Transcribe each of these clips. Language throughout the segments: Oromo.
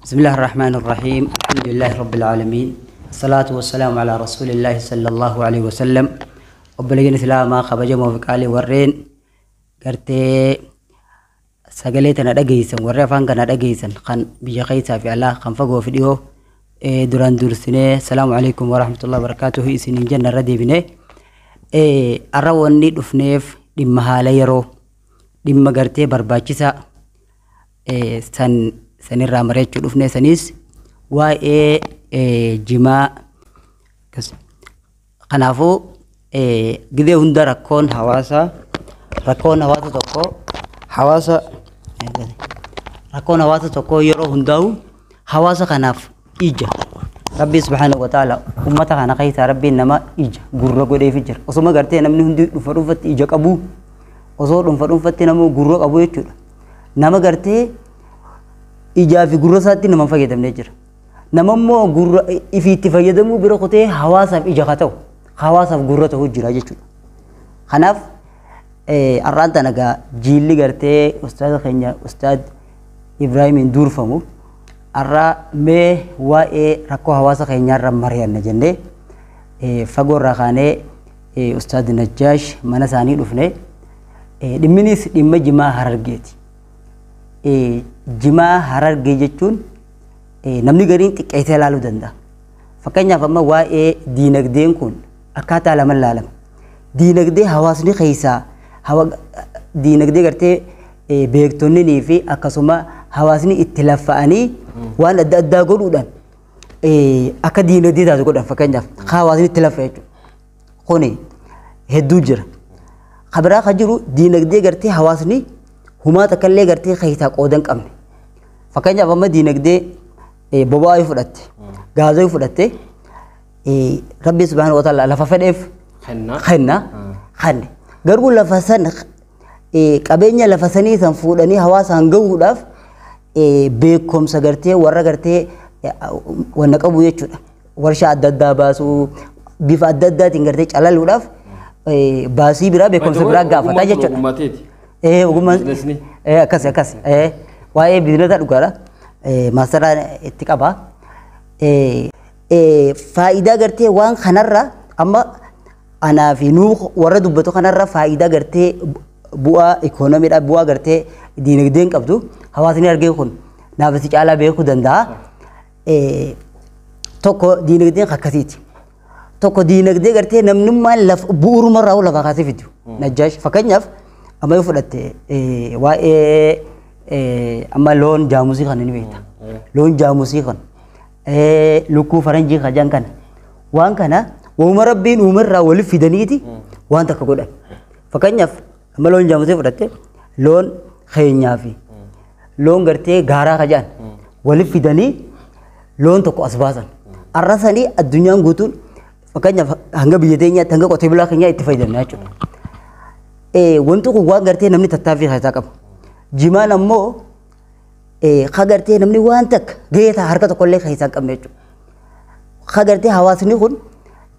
بسم الله الرحمن الرحيم. الحمد لله رب العالمين. الصلاة والسلام على رسول الله صلى الله عليه وسلم. Obboleeyyan Islaamaa kabajamoo fi qaalii, warreen gartee sagalee tana dhageessan, warri afaan kana dhageessan, kan biyya keessaa fi alaa, kan fagoo fi dhiyoo, duraan dursinee salaamu alaikum warahmatullahi wabarakatuhu isiniin jenna. Irra deebinee arra wanni dhufneef dhimma haala yeroo, dhimma gartee barbaachisaa san sanirraa mari'achuu dhufne. Sanis waa'ee jimaa. Kanaafuu gidee hunda rakkoon hawaasa tokko hawaasa rakkoon hawaasa tokko yeroo hundaa'u hawaasa kanaaf ija Rabbi subhaanahu wa ta'ala ummata kana keessaa Rabbiin nama ija gurra godheefi jira. Osoma gartee namni hundi dhuunfa dhuunfatti ija qabu, osoo dhuunfa dhuunfatti nama gurra qabu jechuudha, nama gartee ijaa fi gurra isaatti nama hin fayyadamnee jira. Nama immoo gurra ifii itti fayyadamuu bira kutee hawaasaaf ija haa ta'u, hawaasaaf gurra ta'uu jira jechuudha. Kanaaf har'aan tana gaa jiilli gartee ustaaza keenya Ustaad Ibraahimiin durfamu har'a mee waa'ee rakkoo hawaasa keenyaarra mari'anna jennee fagoo irraa kaanee Ustaad Najjaash mana isaanii dhufne. Dhimminis dhimma jimaa Harargeeti. Jimaa Harargee jechuun namni gariin xiqqeessee ilaaluu danda'a. Fakkeenyaaf amma waa'ee diinagdeen kun akkaataa lama ilaalama. Diinagdee hawaasni keessaa diinagdee gartee beektonnii fi akkasuma hawaasni itti laffa'anii waan adda addaa godhuudhaan akka diinagdee taatu godhan, fakkeenyaaf hawaasni itti laffa jechuudha. Kuni hedduu jira. Kabiraa kan jiru diinagdee gartee hawaasni humaa takkallee gartee keessaa qooda hin qabne. Fakkeenyaaf amma diinagdee boba'aa yoo fudhatte, gaazaa yoo fudhatte, Rabbi subhaanahu wa ta'ala lafa fedheef Kenna. Kenna kanne. Garuu lafa san qabeenya lafa sanii san fuudhanii hawaasaan gahuudhaaf beekumsa gartee warra gartee wanna qabu jechuudha. Warshaa adda addaa baasuu, bifa adda addaatiin gartee calaluudhaaf baasii biraa, beekumsa biraa gaafataa jechuudha. Ogummateeti. Ogummaan Bizinesni. Akkas akkas, waa'ee biizinasa dhugaadha. Maastaraa itti qaba. Faayidaa gartee waan kanarra amma anaa fi nuu warra dubbatu kanarra faayidaa gartee bu'aa ikoonomiidha, bu'aa gartee diinagdeen qabdu hawaasni argee kun naaf si caalaa beekuu danda'a. Tokko diinagdeen akkasiiti. Tokko diinagdee gartee namnummaan lafa bu'uurumarraa lafaa kaasee fidu. Najjaash, fakkeenyaaf amma yoo fudhatte waa'ee amma loon jaamusii kana ni beekta. Loon jaamusii kana, lukkuu faranjii kajan kana, waan kana uuma Rabbiin uumarraa waliif fidaniiti waan takka godhan. Fakkeenyaaf amma loon jaamusii fudhatte, loon keenyaa fi loon gartee gaaraa kajaan waliif fidanii loon tokko as baasan. Arra sanii addunyaan guutuun, fakkeenyaaf hanga biyya teenyaatti, hanga qotee bulaa keenyaa itti fayyadamna jechuudha. Wanti kun waan gartee namni tattaaffii keessaa qabu. Jimaan ammoo ka gartee namni waan takka gahee harka tokkollee keessaa hin qabne jechuudha. Ka gartee hawaasni kun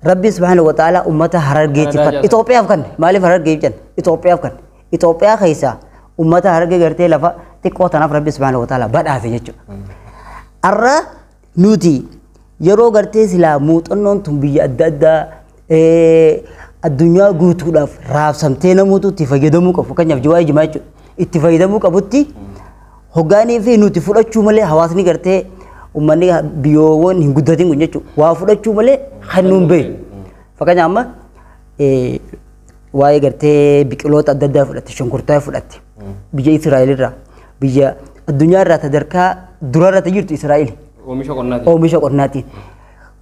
Rabbi subhaanahu wa ta'ala uummata Harargeetiif kan Itoophiyaaf kan, maaliif Harargeef jenna, Itoophiyaaf kan, Itoophiyaa keessaa uummata Harargee gartee lafa xiqqoo tanaaf Rabbi subhaanahu wa ta'ala badhaase jechuudha. Arra nuti yeroo gartee silaa muuxannoon tun biyya adda addaa addunyaa guutuudhaaf raabsamtee namoota itti fayyadamuu qabu, fakkeenyaaf jiwaa jimaa jechuudha, itti fayyadamuu qabutti hoggaanii fi nuti fudhachuu malee, hawaasni gartee uummanni biyyoowwan hin guddatin kun jechuudha, waa fudhachuu malee kan nuun beeku. Fakkeenyaaf amma waa'ee gartee biqiloota adda addaa fudhatte, shunkurtaa fudhatte, biyya Israa'el irraa, biyya addunyaa irraa sadarkaa durarra jirtu Israa'el. Oomisha qonnaatiin. Oomisha qonnaatiin.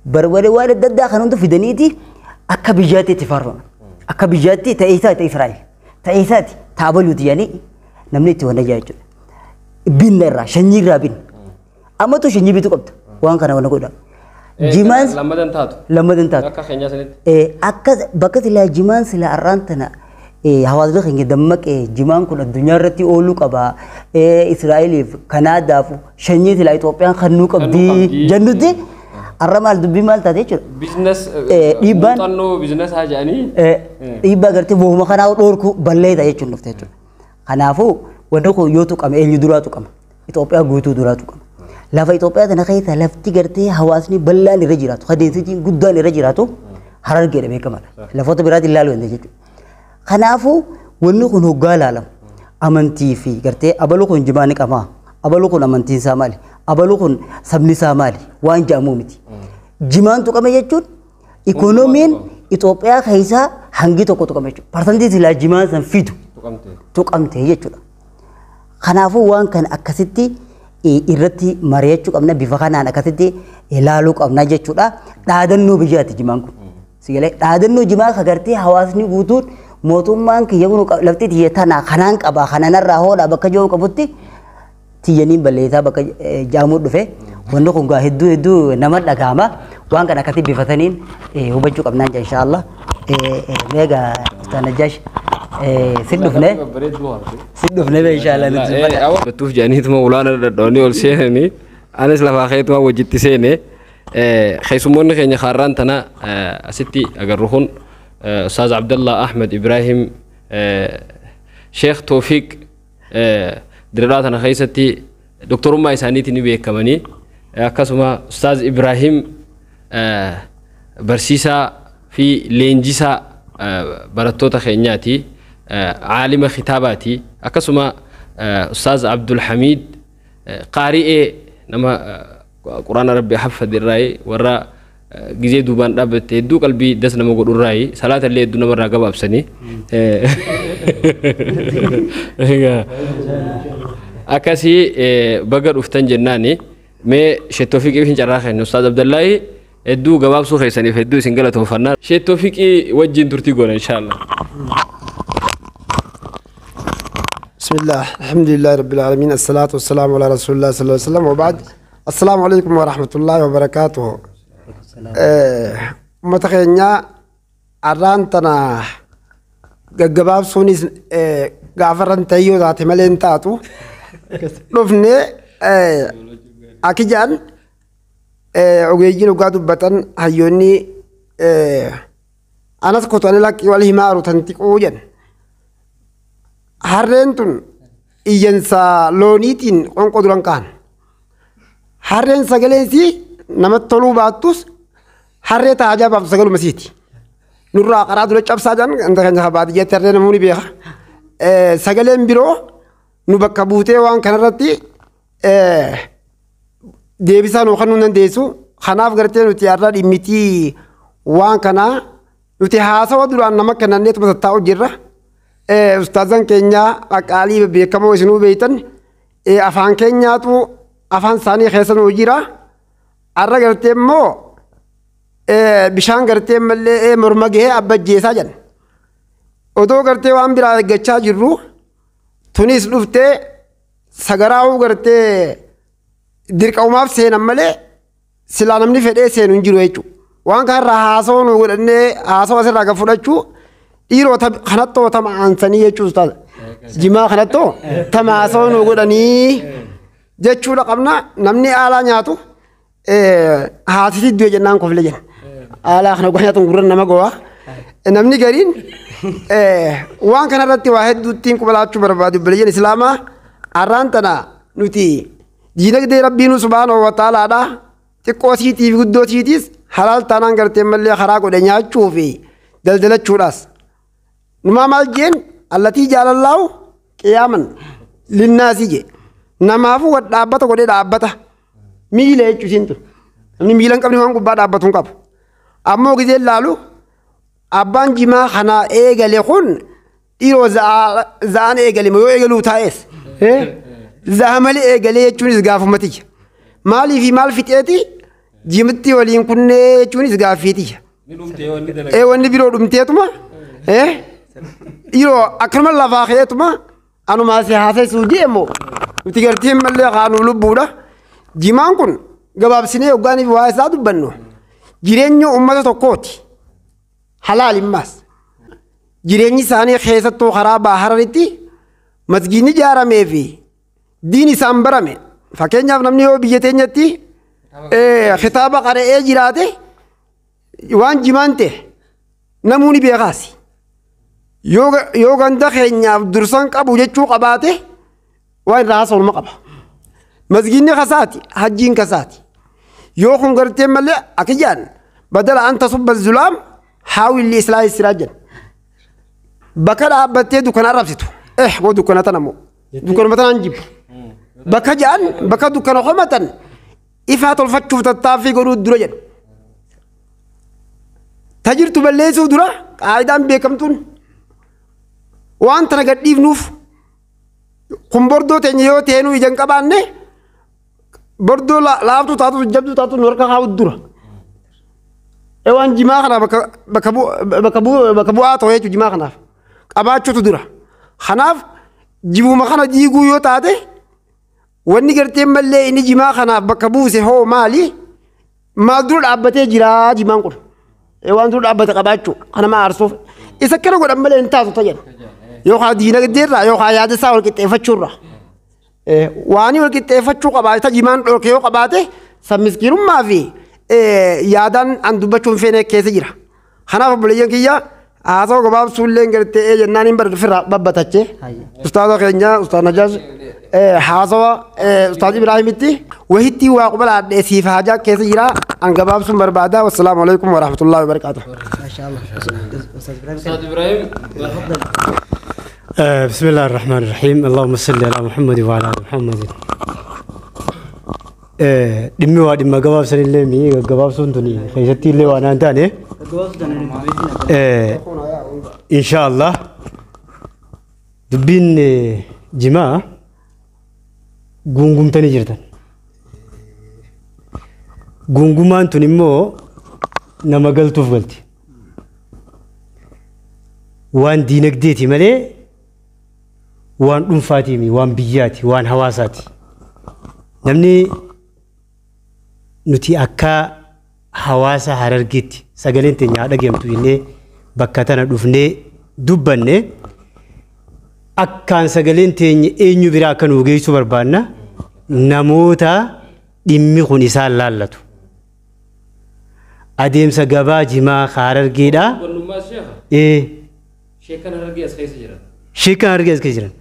Barbaree waan adda addaa kan hunda fidaniiti akka biyyaatti itti faarfaman. Akka biyyaatti ta'ee isaati Israa'el. Ta'ee isaati taabaluuti yaani namni itti wanna jechuudha. Binna irraa, sanyii irraa binna. Ammatu sanyii bituu qabda waan kana wanna godha. Jimaan Lammadan taatu. Lammadan taatu. Akka keenyaa sanitti. Akka bakka silaa jimaan silaa har'aan tana hawaasni keenya dammaqee jimaan kun addunyaa irratti ooluu qaba. Israa'eliif, Kanaadaaf sanyii silaa Itoophiyaan kennuu qabdi qabdi. Jennutti har'a maal dubbii maal taate jechuudha. Business. Dhiibbaan- Muuxannoo biizinesaa jedhanii. Dhiibbaa gartee bohuma kanaa dhoorku balleeta jechuun dhufte jechuudha. Kanaafuu wanti kun yoo tuqame eenyu duraa tuqama? Itoophiyaa guutuu duraa tuqama. Lafa Itoophiyaa tana keessa lafti gartee hawaasni bal'aan irra jiraatu, kadeessitiin guddaan irra jiraatu Harargeedha beekamaadha. Lafoota biraatiin ilaaluu dandeenya jechuudha. Kanaafuu wanni kun hoggaa ilaalamu amantii fi gartee abaluu kun jimaa ni qabaa, abaluu kun amantiin isaa maali, abaluu kun sabni isaa maali waan jedhamuu miti. Jimaan tuqame jechuun ikoonomiin Itoophiyaa keessaa hangi tokko tuqame jechuudha. Parsantii silaa jimaan san fidu tuqamte jechuudha. Kanaafuu waan kana akkasitti irratti mari'achuu qabna, bifa kanaan akkasitti ilaaluu qabna jechuudha. Dhaadannoo biyyaati jimaan kun. Sigalee dhaadannoo jimaa ka gartee hawaasni guutuun mootummaan kiyya kun lafti tiyya tana kanaan qaba kananarraa hoodha bakka jiru qabutti tiyyaniin balleessaa bakka jaamuu dhufe. Wanni kun gaa hedduu hedduu nama dhagahama. Waan kana akkasitti bifataniin hubachuu qabnaan jaa inshaallah. Meegaa Ustaaz Najjaash si dhufne be inshaallah nuti dubbadha. Battuuf jedhaniituma ulaana dhadhoonni ol seenanii anis lafaa keetuma wajjitti seene keessummoonni keenya kaarraan tana asitti agarru kun Ustaaz Abdallah Ahmed Ibrahim Sheekh Toofiq Diradhaa tana keessatti doktorummaa isaaniitiin ni beekamanii akkasuma Ustaaz Ibrahim barsiisaa fi leenjisaa barattoota keenyaati caalima kitaabaati akkasuma Ustaaz Abdul Hamid qaari'ee nama quraana rabbi haffade irraayi warra gizee duubaan dhaabbatte hedduu qalbii das nama godhu irraayi salaata illee hedduu namarraa gabaabsanii akkasii baga dhuftan jennaani mee Sheekh Toofiqii fi carraa kennu Ustaaz Abdallaahi hedduu gabaabsuu keessaniif hedduu isin galatoomfannaa Sheekh Toofiqii wajjin turtii goona inshaallah. بسم الله الحمد لله رب العالمين الصلاة والسلام على رسول الله صلى الله عليه وسلم وبعد السلام عليكم ورحمة الله وبركاته. متخينيا أرانتنا جباب سوني غافرن تيو ذات ملين تاتو رفني أكيجان أوجيجين وقادو بطن هيوني أنا سكوتاني لك والهمارو تنتيك أوجن harreen tun iyyansa looniitiin qonqoo duran kaan harreen sagaleesii namatti toluu baattus harree taajaa baaf sagaluma siiti nurraa qaraa dura cabsaa jedhan ganda keenya baadiyyaatti harree namoonni beeka sagaleen biroo nu bakka buutee waan kanarratti deebisaa nuu kennuu dandeessu kanaaf gartee nuti har'a dhimmitii waan kanaa nuti haasawa duraan nama kennanneetuma tattaa'u jirra. Ustaazan keenya qaqaalii beekamoo isinuu beeytan afaan keenyaatu afaan isaanii keessa nuu jira. Har'a gartee immoo bishaan gartee mallee morma gahee abbajjeesaa jedhan. Odoo gartee waan biraa eeggachaa jirru tunis dhuftee sagaraa'uu gartee dirqaumaaf seenan malee silaa namni fedhee seenu hin jiru jechuudha. Waan kanarraa haasawaa nu godhannee haasawaa asirraa kan fudhachuu dhiiroo kanattoo tama aansanii jechuudha ustaaza. Jimaa kanattoo tama haasawaa nu godhanii jechuudha qabna namni aalaa nyaatu haasisi du'e jennaan kofle jenna. Aalaa kana gosa nyaatuun gurra nama gowaa. Namni gariin waan kanarratti waa hedduuttiin qubalaachuu barbaadu obboleeyyan islaamaa har'aan tana nuti diinagdee rabbiin subhaanahu wa ta'aalaadha xiqqoo siitii fi guddoo siitiis halaal taanaan gartee mallee karaa godhe nyaachuu fi daldalachuudhaas. Numaa maal jeen allatii jaalallaahu qiyaaman linnaasi jee namaafuu wad dhaabbata godhee dhaabbata miila jechuu isiin tun namni miila hin qabne waan gubbaa dhaabbatu hin qabu. Ammoo gizeen laalu abbaan jimaa kanaa eegale kun dhiiroo za'aan eegale yoo eegaluu taa'es za'a malee eegalee jechuunis gaafumatiyya. Maalii fi maal fixeeti jimitti waliin kunnee jechuunis gaaffiitiyya. Wanni biroo dhumteetuma dhiiroo akkanuma lafaa ka'eetuma anumaa si haasa'isuu deemu nuti gartiin mallee kaanuu lubbuudha. Jimaan kun gabaabsinee hoggaaniif waa isaa dubbannu jireenya uummata tokkooti. Halaal immaas jireenyi isaanii keessattuu karaa bahararitti masgiidni ijaaramee fi diin isaan barame fakkeenyaaf namni yoo biyya teenyatti kitaaba qara'ee jiraate waan jimaan ta'e namuu ni beekaasi. Yoo ganda keenyaaf dursan qabu jechuu qabaate waan irraa haasa'u qaba. Masgiinni kasaati hajjiin kasaati. Yoo kun gartee malee akka jaan badala an tasubba zulaam haawilli islaa isiraa jedhan. Bakka dhaabbattee dukkana arrabsitu. Boo dukkana tana moo dukkanuma tanaan jibbu. Bakka jaan bakka dukkana homatan ifaa tolfachuuf tattaaffii godhuu dura jedhu. Tajirtu balleessuu dura qaayidaan beekamtuun waan tana gadhiifnuuf kun bordoo teenya yoo teenuu ija hin qabaanne bordoo laaftuu taatu jabduu taatu nu harka kaa'u dura. Waan jimaa kanaaf bakka bu'aa ta'u jechuudha jimaa kanaaf qabaachuutu dura. Kanaaf jibuma kana diiguu yoo taate wanni gartee mallee inni jimaa kanaaf bakka buuse hoo maali? Maal dura dhaabbatee jira jimaan kun? Waan dura dhaabbate qabaachuu kana ma aarsuuf isa akkana godhan malee hin taatu ta'an. Yookaan diinagdeerraa yookaan yaada isaa wal qixxeeffachuurraa. Waan wal qixxeeffachuu qabaate jimaan dhorke yoo qabaate san miskiinummaa fi yaadaan an dubbachuun feene keessa jira. Kanaaf obboleeyyan kiyya haasawaa gabaabsuullee gartee jennaan hin barre ofirraa babbatachee. Ustaaza keenya Ustaaz Najaas haasawaa Ustaaz Ibraahimitti wahitti waa qubalaadhee siif haajaa keessa jira an gabaabsuun barbaada. Wassalaamu alaikum warahmatullahi wabarakaatuh. Maashaallah. Ustaaz Ibrahim. Ustaaz Ibrahim. بسم الله الرحمن الرحيم اللهم صل على محمد وعلى ال محمد. dhimmi waa dhimma gabaabsan illee mi gaggabaabsuun tuni keessatti illee waan aan taane insha Allah dubbiin jimaa guungumtanii jirtan. Guungumaan tun immoo nama galtuuf galti. Waan diinagdeeti malee waan dhuunfaatiimi, waan biyyaati, waan hawaasaati. Namni nuti akka hawaasa Harargeetti sagaleen teenya haa dhageemtu jennee bakka tana dhufnee dubbanne akkaan sagaleen teenya eenyu biraa akka nuu geessu barbaanna namoota dhimmi kun isaan laallatu. Adeemsa gabaa jimaa Harargeedhaa. Sheekan Harargee as keessa jiran. Sheekan Harargee as keessa jiran.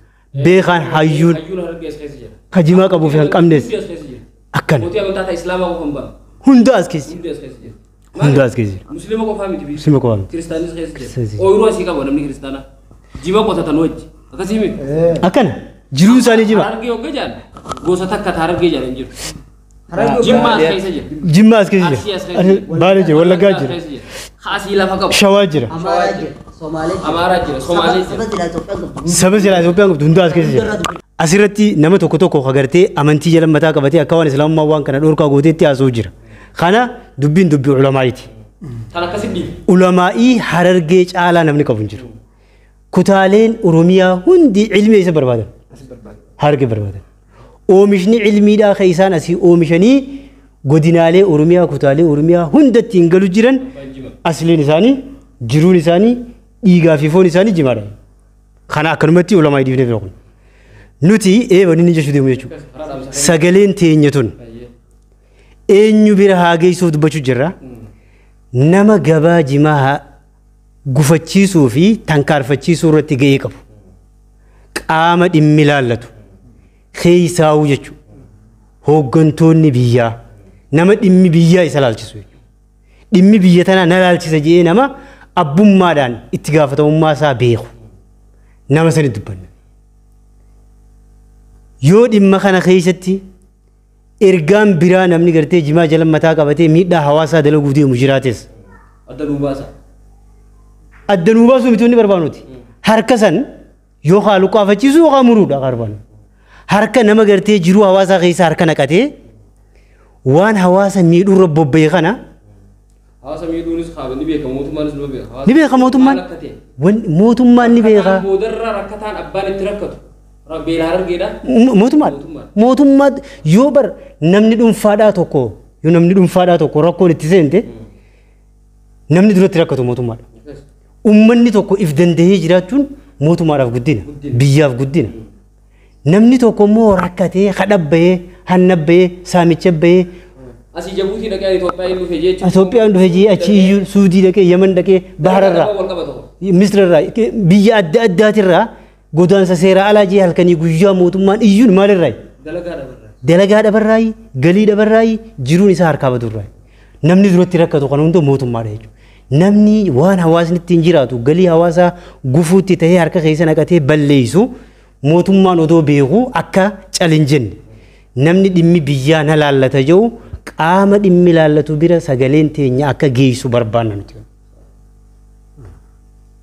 Beekaan hayyuun. Hayyuun Harargee as keessa jira. Ka jimaa qabuu fi kan qabnes. Akkana. Mootii amantaa Islaamaa qofa hin baanu. Hunda as keessa jira. Hundi as keessa jira. Hunda as keessa jira. Musliima qofaa miti. Musliima qofaa miti. Kiristaanis keessa jira. Ooyiruu asii qaba namni kiristaanaa. Jima qotatan wajji. Akkasii miti. Akkana. Jiruun isaanii jima. Harargee hogga jaan gosa takka Harargee jaan hin jiru. Jimma as keessa jira. Jimma as keessa Arsii as jira. keessa jira. Baalee jira. Wallaggaa jira. Asii lafa qabu. Shawaa jira. Amaaraa jira. Somaalee jira. Amaaraa jira. Somaalee jira. Saba silaa Itoophiyaan qabdu. Saba silaa Itoophiyaan qabdu hunda as keessa jira. Asirratti nama tokko tokko agartee amantii jala mataa qabatee akka waan islaamummaa waan kana dhorkaa gooteetti haasa'u jira. Kana dubbiin dubbii ulamaa'iiti. Kan akkasii dhiibu. Ulamaa'ii Harargee caalaa namni qabu hin jiru. Kutaaleen Oromiyaa hundi ilmii isa barbaadan. Harargee barbaadan. Oomishni ilmiidhaa kan isaan asii oomishanii godinaalee Oromiyaa kutaalee Oromiyaa hundatti hin galu jiran asliin isaanii jiruun isaanii dhiigaa fi foon isaanii jimaadha. Kana akkanumatti ulamaa'ii dhiifnee bira kun. Nuti eebani ni jechuu deemu jechuudha. Sagaleen teenya tun eenyu bira haa geessuuf dubbachuu jirra. Nama gabaa jimaa gufachiisuu fi tankaarfachiisuu irratti ga'ee qabu. Qaama dhimmi laallatu keessaawuu jechuudha. Hooggantoonni biyyaa nama dhimmi biyyaa isa laalchisu jechuudha. Dhimmi biyya tanaa na laalchisa jedhee nama abbummaadhaan itti gaafatamummaa isaa beeku. Nama sani dubbanna. Yoo dhimma kana keessatti ergaan biraa namni gartee jimaa jala mataa qabatee miidhaa hawaasaa dalaguu deemu jiraates. Adda nuu baasa. Adda nuu baasuu miti wanni barbaaduti. Harka san yookaan luqqaafachiisuu yookaan muruudha barbaadu. Harka nama gartee jiruu hawaasaa keessa harka naqatee waan hawaasa miidhuurra bobba'e kana. Hawaasa miidhuunis ni beeka mootummaanis ni beeka. Ni beeka mootummaan. Mootummaan ni beeka. Boodarra rakkataan abbaan itti rakkatu. Beela Harargeedha. Mootummaan. Mootummaa yoo bar namni dhuunfaadhaa tokko yoo namni dhuunfaadhaa tokko rakkoon itti seente namni duratti rakkatu mootummaadha. Uummanni tokko if danda'ee jiraachuun mootummaadhaaf guddina. Biyyaaf guddina. Namni tokko immoo rakkatee kadhabba'ee hannabba'ee saamicha ba'ee. Asii Jabuutii dhaqee Itoophiyaan dhufe jechuudha. Itoophiyaan dhufe jee achi iyyuu Suudii dhaqee Yemen dhaqee Bahararraa Misirarraa biyya adda addaatirraa godaansa seera alaa jee halkanii guyyaa mootummaan iyyuun maalirraa? Dalagaa dhabarraayi, galii dhabarraayi, jiruun isaa harkaa badurraayi. Namni duratti rakkatu kan hunda mootummaadha jechuudha. Namni waan hawaasni ittiin jiraatu galii hawaasaa gufuutti ta'ee harka keessa naqatee balleessu mootummaan odoo beeku akka calin jenne. Namni dhimmi biyyaa na laallata jiru qaama dhimmi laallatu bira sagaleen teenya akka geessu barbaanna nuti.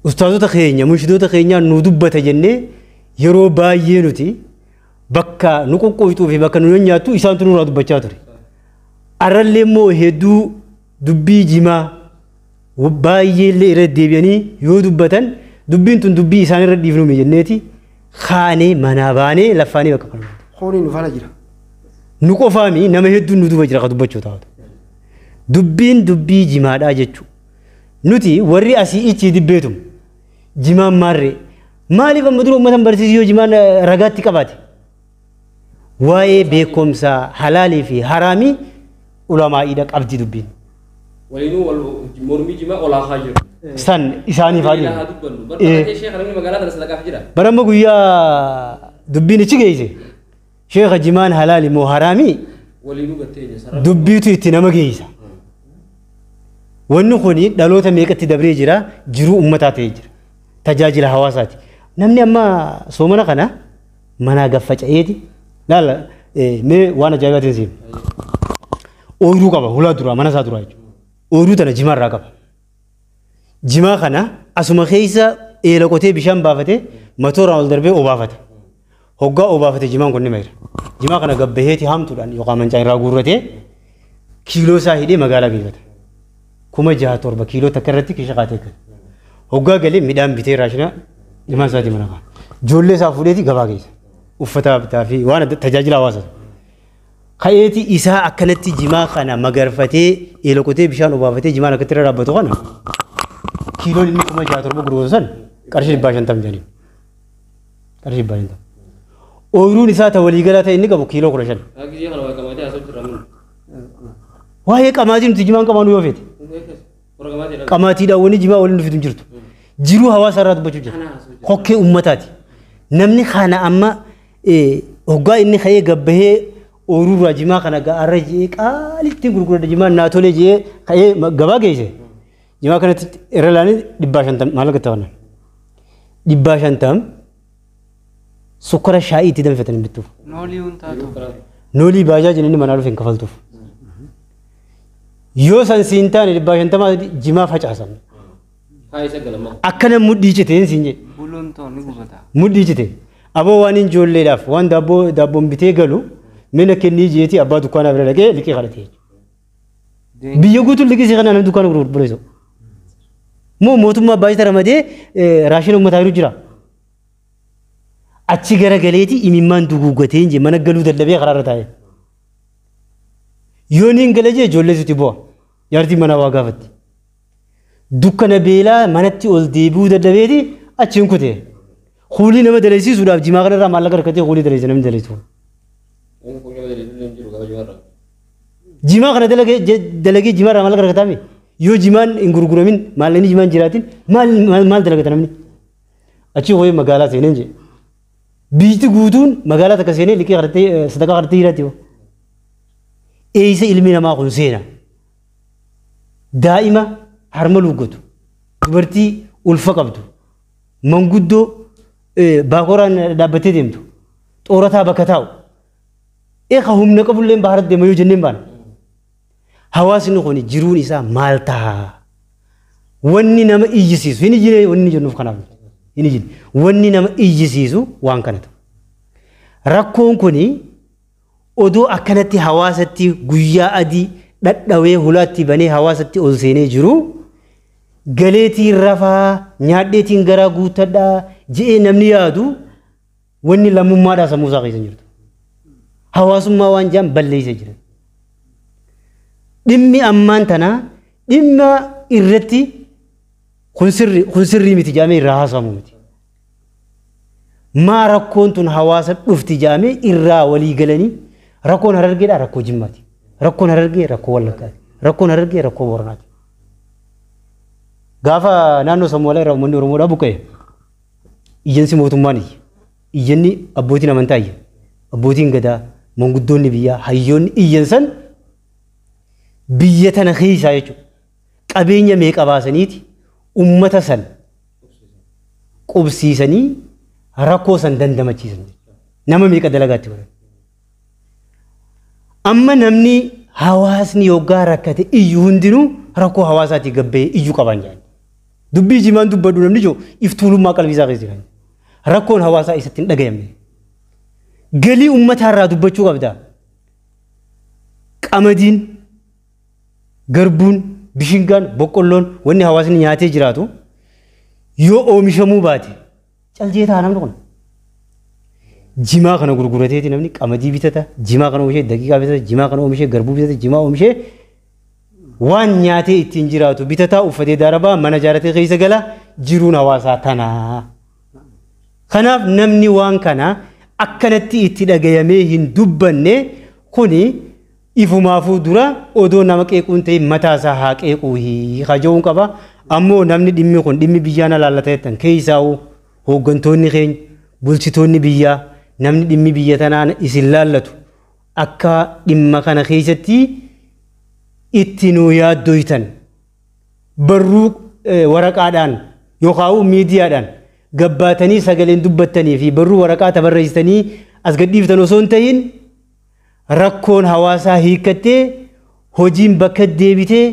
Ustaazota keenya, munshidoota keenya nu dubbata jennee yeroo baay'ee nuti bakka nu qoqqooytuu fi bakka nu nyaattu isaantu nurraa dubbachaa ture. Arrallee immoo hedduu dubbii jimaa baay'ee illee irra deebi'anii yoo dubbatan dubbiin tun dubbii isaan irra dhiifnu jenneeti kaanee manaa baanee laffaanii bakka kana. Hooniin nu faana jira. Nu qofaami nama hedduun nu duuba jira ka dubbachuu taatu. Dubbiin dubbii jimaadhaa jechuudha. Nuti warri asii ichi dibbeetum jimaan maarree maaliif amma dura uummata barsiisuu yoo jimaan ragaatti qabaate? Waa'ee beekumsa halaalii fi haraamii ulamaa'iidha qabdi dubbiin. Waliinuu wal mormii jimaa olaa jiru. San isaaniif haa Haa dubbannu. Barbaadee sheekha namni magaalaa tana sadaqaaf jira. Baramma guyyaa dubbiin ichi geesse sheekha jimaan halaali moo haraamii Waliinuu gattee jira. dubbiitu itti nama geessa. Wanni kuni dhaloota meeqatti dabree jira jiruu uummataa ta'ee jira. Tajaajila hawaasaati. Namni amma soomana kana manaa gaffaca'eeti. Laala mee waan ajaa'ibaatiin siin. Ooyiruu qaba hulaa duraa mana isaa duraa jechuudha. Ooyiruu tana jimaarraa qaba. Jimaa kana asuma keessa eela qotee bishaan baafatee matooraan ol darbee obaafata. Hoggaa obaafate jimaan kun ni mayra. Jimaa kana gabbaheeti haamtuudhaan yookaan mancaa irraa guurratee kiiloo isaa hidhee magaalaa geeffata. 6,000-7,000 kiiloo takka irratti kiisha kaatee gala. Hoggaa galee midhaan bitee raashina ilmaan isaatii mana ka'a. Ijoollee isaa fuudheeti gabaa geessa. Uffata bitaa fi waan adda tajaajila hawaasaa. Ka'eeti isaa akkanatti jimaa kana magarfatee eela qotee bishaan obaafatee jimaan akkatti irra dhaabbatu kana kiiloon inni 6,000-7,000 gurguratu san qarshii 150 jedhaniin. Qarshii 150. Ooyiruun isaa ta waliigalaa ta'e inni qabu kiiloo 15. Gisee kana waa qamatee haasa'u jira mun. Waa'ee qamaatii nuti jimaan qamaanuu yoo feete. Warra qamaatiidha. Qamaatiidhaan wanni jimaa waliin dhufitu hin jirtu. Jiruu hawaasa irraa dubbachuu jira. Hokkee uummataati. Namni kana amma hoggaa inni ka'ee gabbahee ooyiruurraa jimaa kana ga'aarra ji'ee qaalitti gurgurata jimaa naa tolee ji'ee ka'ee gabaa geesse. Jimaa kanatti irra laanii 150 maallaqa ta'an. 150 sukkara shaayii itti danfatan hin bittuuf. Noolii hun taatu. Noolii baajaajiin inni manaa dhufe hin kafaltuuf. Yoo san siin taane 150 jimaa facaasan. Haa isa galama. Akkana mudhii citeen siin jedhe. Buluun ta'u ni gubata. Mudhii cite. Aboo waan ijoolleedhaaf waan daabboon bitee galu mina kennii jeetii abbaa dukkaanaa bira dhaqee liqii kadhate. Biyya guutuun liqii si kana namni dukkaana gurguru buleessu. Moo mootummaa baay'ee ramadee raashina uummataa jiru jira. Achi garagaleeti imimmaan duguuggatee hin jee mana galuu dadhabee karaarra taa'e. Yoo niin gala jee ijoollee sitti bu'a. Jaartiin manaa waa gaafatti. Dukkana beelaa manatti ol deebi'uu dadhabeeti achiin kutee. Kuulii nama dalasiisuudhaaf jimaa kanarraa maallaqa harkatee kuulii dalasiisa namni dalasiisu. Jimaa kana dalagee jimaarraa maallaqa harkataame yoo jimaan hin gurguramin maallaqni jimaan jiraatin maal dalagata namni? Achi ho'ee magaalaa seeneen jee. Biyyi guutuun magaalaa takka seenee liqii kadhatee sadaqaa kadhatee jiraatti yoo. Eessa ilmi namaa kun seena? Daa'ima harma luuggatu, dubartii ulfa qabdu, manguddoo baakoraan dhaabbattee deemtu, xoorataa bakka taa'u. Eeka humna qabullee baharatti deema yoo jenneen baana. Hawaasni kun jiruun isaa maal ta'a? Wanni nama iyyisiisu hin iyyine wanni jennuuf kanaaf hin iyyine. Wanni nama iyyisiisu waan kana ta'u. Rakkoon kuni odoo akkanatti hawaasatti guyyaa adii dhadhawee hulaatti banee hawaasatti ol seenee jiru galeetiin rafaa nyaadheetiin garaa guuttadhaa je'ee namni yaadu wanni lammummaadhaa sammuu isaa keessa hin jirtu. Hawaasummaa waan jaan balleessee jira. Dhimmi ammaan tanaa dhimma irratti kun sirrii miti jedhamee irraa haasawamu miti. Maa rakkoon tun hawaasa dhufti jedhamee irraa walii galanii rakkoon Harargeedhaa rakkoo Jimmaati. Rakkoon Harargee rakkoo Wallaggaati. Rakkoon Harargee rakkoo Booranaati. Gaafa naannoo Somaalaa irraa uummanni Oromoodhaa buqqa'e iyyansi mootummaan iyya. Iyyanni abbootiin amantaa iyya. Abbootiin gadaa, Manguddoonni biyyaa hayyoonni iyyan san biyya tana keessaa jechuudha. Qabeenya meeqa baasaniiti uummata san qubsiisanii rakkoo san dandamachiisan. Nama meeqa dalagaatti godhan. Amma namni hawaasni yoggaa rakkate iyyuu hundinuu rakkoo hawaasaatii gabbee iyyuu qaban jedhan. Dubbii jimaan dubbadhu namni jiru iftuulummaa qalbii isaa keessa jiran. Rakkoon hawaasaa isatti hin dhagayamne. Galii uummataarraa dubbachuu qabda. Qamadiin, garbuun, bishingaan, boqqolloon wanni hawaasni nyaatee jiraatu yoo oomishamuu baate caljee ta'a namni kun. Jimaa kana gurgurateeti namni qamadii bitata, jimaa kana oomishee daqiiqaa bitata, jimaa kana oomishee garbuu bitata, jimaa oomishee waan nyaatee ittiin jiraatu bitataa uffatee darabaa mana jaaratee keessa gala jiruun hawaasaa tanaa. Kanaaf namni waan kana akkanatti itti dhagayamee hin dubbanne kuni ifumaafuu dura odoo nama qeequun ta'e mataasaa haa qeequu hiikaja'uun qaba. Ammoo namni dhimmi kun dhimmi biyyaa na laallata jettan keessaa'u hooggantoonni keenya bulchitoonni biyyaa namni dhimmi biyya tanaa isin laallatu akka dhimma kana keessatti itti nuu yaaddoytan barruu waraqaadhaan yookaan miidiyaadhaan gabbaatanii sagaleen dubbattanii fi barruu waraqaa tabarreessitanii as gadhiiftan osoo hin ta'in rakkoon hawaasaa hiikkattee hojiin bakka deebitee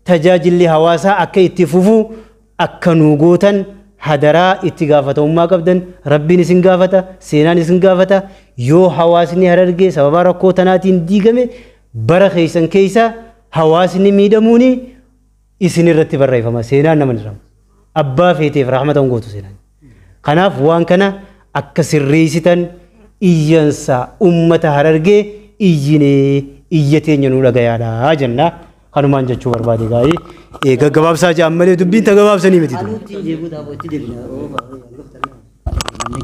tajaajilli hawaasaa akka itti fufu akka nuu gootan hadaraa itti gaafatamummaa qabdan rabbiin isin gaafata seenaan isin gaafata yoo hawaasni Harargee sababa rakkoo tanaatiin diigame bara keessan keessa hawaasni miidhamuuni isin irratti barreeffama seenaan nama ni rama abbaa feeteef rahmatan gootu seenaan. Kanaaf waan kana akka sirreessitan iyyansa uummata Harargee iyyinee iyya teenya nuu dhagayaadha jenna. Kanumaan jechuu barbaade gaa'ee gaggabaabsaa jedhan malee dubbiin ta gabaabsanii miti. Namni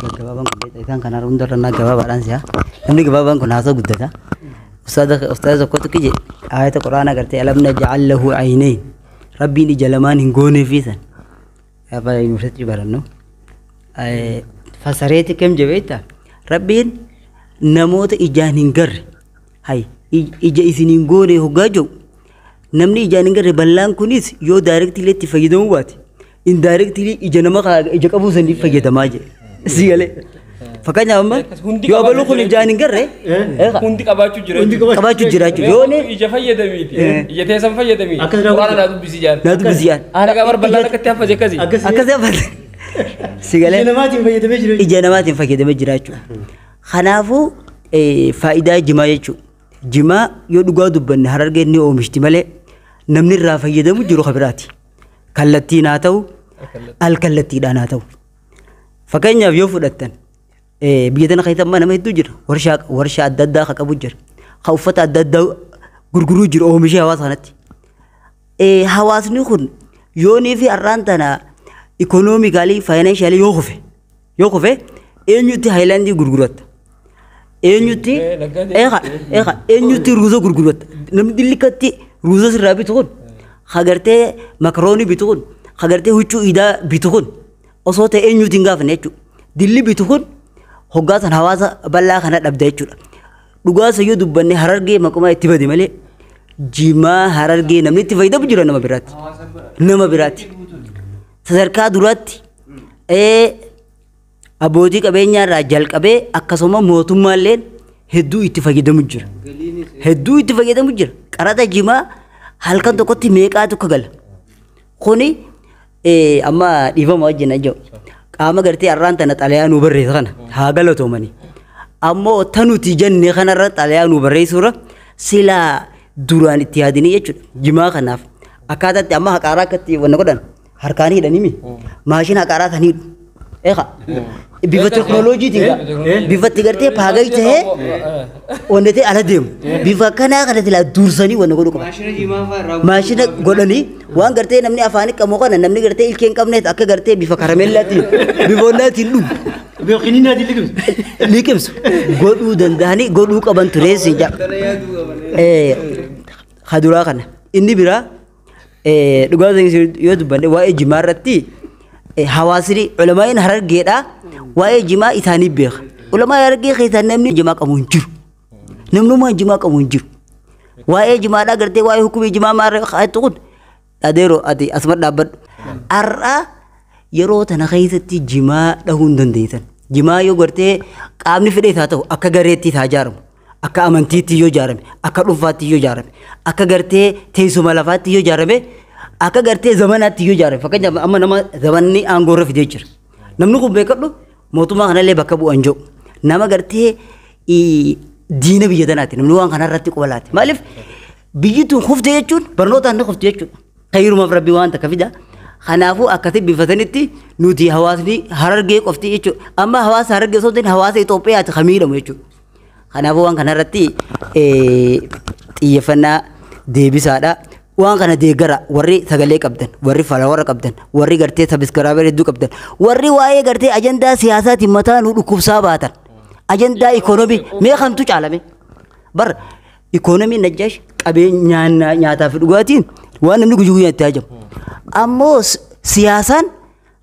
gaggabaabaan kun isaan kana hundarra naa gabaabaadhaan si'a. Namni gabaabaan kun haasoo guddata. Ustaaza tokkotu kije ayata Quraanaa gartee alam naj'al lahu aynayn rabbiin ija lamaan hin goonee fi san. Abbaa yuunivarsiitii barannu. Fasareeti kam jabeetta rabbiin namoota ijaan hin garre hay ija isin hin goone hoggaa jiru namni ijaan hin garre ballaan kunis yoo daayirektiilii itti fayyadamuu baate indirectly ija nama ija qabuu saniif fayyadamaa jedhe si galee fakkeenyaaf amma yoo abaluu kun ijaan hin garre Hundi qabaachuu jira. Qabaachuu jira jechuudha. Yoo ne ija fayyadamiiti. Ija teessan fayyadamii. Quraana naa dubbisi jaan. Naa dubbisi jaan. Dhagaa barballaan akkatti haffase akkasii. Akkasii haffate. Si galee. Ija namaatiin fayyadamee jira. Ija namaatiin fayyadamee jira jechuudha. Kanaafuu faayidaa jimaa jechuudha. Jimaa yoo dhugaa dubbanne Harargeen ni oomishti malee namni irraa fayyadamu jiru kabiraati. Kallattiin haa ta'u alkallattiidhaan haa ta'u. Fakkeenyaaf yoo fudhattan biyya tana keessa amma nama hedduu jira. Warshaa adda addaa kan qabu jira. Kan uffata adda addaa gurguruu jiru oomishee hawaasa kanatti. Hawaasni kun yoonii fi har'aan tana ikonoomikaalii faayinaanshalii yoo kufe eenyutti haayilaandii gurguratta. Eenyutti eenyutti ruuza gurguratta. Namni dillikatti ruuza sirraa bitu kun hagartee makaroonii bitu kun hagartee huccuu idaa bitu kun osoo ta'e eenyuutti hin gaafanne jechuudha. Dilli bitu kun hoggaa san hawaasa bal'aa kana dhabda jechuudha. Dhugaasa yoo dubbanne Harargee maquma itti bade malee jimaa Harargee namni itti fayyadamu jira nama biraatti. Nama biraatti. Sadarkaa duraatti abbootii qabeenyaa irraa jalqabee akkasuma mootummaalleen hedduu itti fayyadamu jira. Hedduu itti fayyadamu jira. Qaraxa jimaa halkan tokkotti meeqaatu akka gala. Kuni amma dhiifama wajjin aja'u. Qaama gartee har'aan tana xalayaa nuu barreessa kana haa galatoomani. Ammoo tanuti jenne kanarra xalayaa nuu barreessuurra silaa duraan itti yaadanii jechuudha. Jimaa kanaaf akkaataatti amma haqaaraa akkatti wanna godhan harkaan hidhanii mi maashina haqaaraa kan hidhu. Eeqa bifa teknooloojiitiin bifa itti gartee paagay ta'ee wanna ta'e ala deemu. Bifa akkanaa kana silaa dursanii wanna godhu qaba. Maashina godhanii waan gartee namni afaan qabu kana namni gartee ilkee hin qabneet akka gartee bifa karameellaatiin bifa onnaatiin dhugu. Liqimsu godhuu danda'anii godhuu qaban ture siin jedha. Kaduraa kana inni biraa dhugaa yoo dubbanne waa'ee jimaa irratti hawaasni ulamaa'iin Harargeedhaa waa'ee jimaa isaanii beeka. Ulamaa Harargee keessaa namni jimaa qabu hin jiru. Namnummaan jimaa qabu hin jiru. Waa'ee jimaadhaa gartee waa'ee hukumii jimaa maarree haatu kun adeeroo ati asuma dhaabbadhu. Har'a yeroo tana keessatti jimaa dhahuu hin dandeessan. Jimaa yoo gartee qaamni fedhees haa ta'u akka gareetti haa ijaaramu. Akka amantiitti yoo ijaarame, akka dhuunfaatti yoo ijaarame, akka gartee teessuma lafaatti yoo ijaarame, akka gartee zamanaatti yoo ijaarame. Fakkeenyaaf amma nama zamanni aangoo irra fidee jira. Namni kun beekadhu mootummaa kanallee bakka bu'an jiru. Nama gartee diina biyya tanaati. Namni waan kanarratti quba laate. Maaliif biyyi tun kufte jechuun barnootaan ni kufte jechuudha. Khayrumaaf rabbi waan takka fida. Kanaafuu akkasi bifatanitti nuti hawaasni Harargee qofti jechuudha. Amma hawaasa Harargee osoo hin ta'in hawaasa Itoophiyaati kan miidhamu jechuudha. Kanaafuu waan kanarratti xiyyeeffannaa deebisaadha. Waan kana deeggara warri sagalee qabdan, warri follower qabdan, warri gartee subscriber hedduu qabdan, warri waa'ee gartee ajandaa siyaasaatiin mataa nu dhukkubsaa baatan. Ajandaa ikoonomii mee kamtu caalame? Bar ikoonomii Najjaash qabeenya nyaataa fi dhugaatiin waan namni guyyuu guyyaan itti hajamu. Ammoo siyaasaan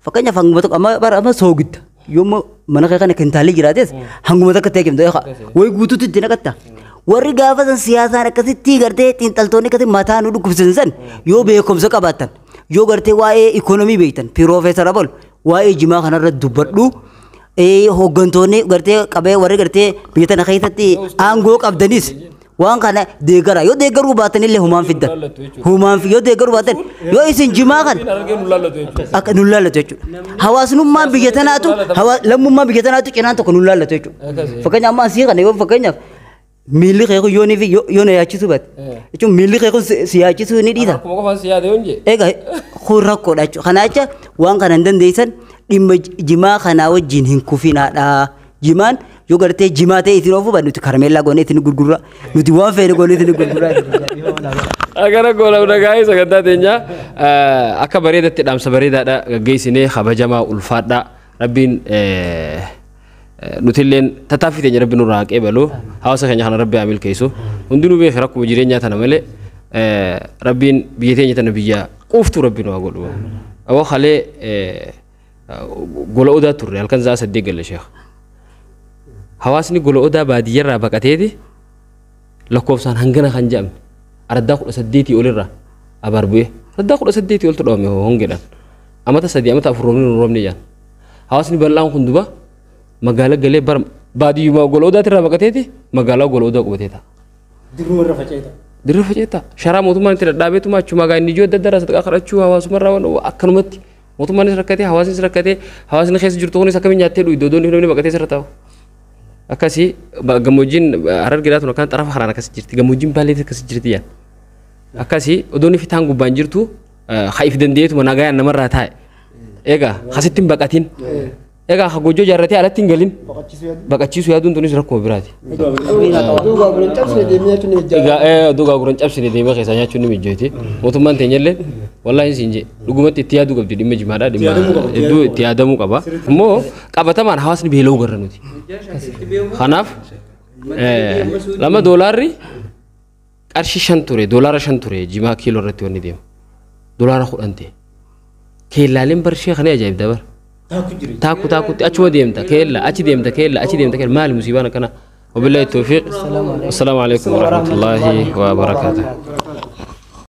fakkeenyaaf hanguma tokko amma bara amma soogidda. Yommuu mana kee kana kintaalli jiraates hanguma takka ta'e kemta wayi guutuutti itti naqatta. Warri gaafa san siyaasaan akkasitti gartee xiinxaltoonni akkasitti mataa nu dhukkubsan san yoo beekumsa qabaatan yoo gartee waa'ee ikoonomii beektan piroofeesar Abol waa'ee jimaa kanarra dubbadhu. Hooggantoonni gartee qabee warri gartee biyya tana keessatti aangoo qabdanis waan kana deeggara yoo deeggaruu baatan illee humaan fiddan humaan yoo deeggaruu baatan yoo isin jimaa kana akka nu laallatu jechuudha. Hawaasnummaan biyya tanaatu lammummaan biyya tanaatu cinaan tokko nu laallatu jechuudha. Fakkeenyaaf amma asii kana yoo fakkeenyaaf miilli kee kun yoonii fi yoo na yaachisuu baate jechuun miilli kee kun si yaachisuu ni dhiisa. Akkuma qofaan si yaade yoon jee. Egaa kun rakkoodha jechuudha. Kana jecha waan kana hin dandeessan dhimma jimaa kanaa wajjin hin kufinaadha. Jimaan yoo gartee jimaa ta'e isin oofuu baate nuti karameellaa goonee isin gurgurra nuti waan feene goonee isin gurgurra. Agara gola dhagaa'ee sagantaa teenyaa akka bareedatti dhaamsa bareedaadha gaggeessinee kabajamaa ulfaadha rabbiin nutilleen tattaaffii teenya rabbi nurraa haqee baluu hawaasa keenya kana rabbi haa milkeessu hundinuu beeki rakkuma jireenyaa tana malee rabbiin biyya teenya tana biyya quuftuu rabbi nu haa godhu. Awwa kalee gola odaa turre halkan sa'a 8 galle sheekh. Hawaasni gola odaa baadiyyarraa baqateeti lakkoofsaan hangana kan jedhamne araddaa 18 olirraa abaar bu'ee araddaa 18 oltu dhawame hongeedhaan amata 3 amata 4 roobni nu roobne jaan. Hawaasni bal'aan kun duba magaalaa galee bara baadiyyumaa gola odaatirraa baqateeti magaalaa gola odaa qubatee ta'a. Dirruma irra faca'ee ta'a. Dirree faca'ee ta'a. Sharaa mootummaan itti dhadhaabeetuma achumaa gaa inni ijoo adda addaa sadaqaa kadhachuu hawaasumarraa waan akkanumatti mootummaanis rakkatee hawaasnis rakkatee hawaasni keessa jirtu kunis akkamiin nyaattee dhuyi doodoon namni baqatee sirra taa'u. Akkasii gammoojjiin Harargeedhaa tun akkaan xarafa karaan akkas jirti gammoojjiin Baaleetis akkas jirti jaan. Akkasii odoon fitaan gubbaan jirtu haa if dandeetuma nagayaan namarraa taa'e. Egaa hasitti hin baqatin. Egaa ha goojjoo jaarratee alatti hin galin. Baqachiisuu yaaduun tunis rakkoo biraati. Duuba guran cabsine deemee nyaachuun ni mijjaa. Egaa duuba guran cabsine deemee keessaa nyaachuun ni mijjeeti. Mootummaan teenyallee wallaahi siin jee dhugumatti itti yaaduu qabdi dhimma jimaadhaa dhimma hedduu itti yaadamuu qaba. Immoo qabatamaan hawaasni beela'uu garra nuti. Kanaaf lama doolaarri qarshii 5 ture doolaara 5 ture jimaa kiiloo irratti wanni deemu doolaara 10 ta'e. Keellaaleen barshee kana ajaa'ib dabar. Taakku taakkutti achuma deemta keella achi deemta keella achi deemta keella maali musiibaan akkana. Wabillahi tawfiiq. Assalaamu alaikum warahmatullaahi wabarakaatuh.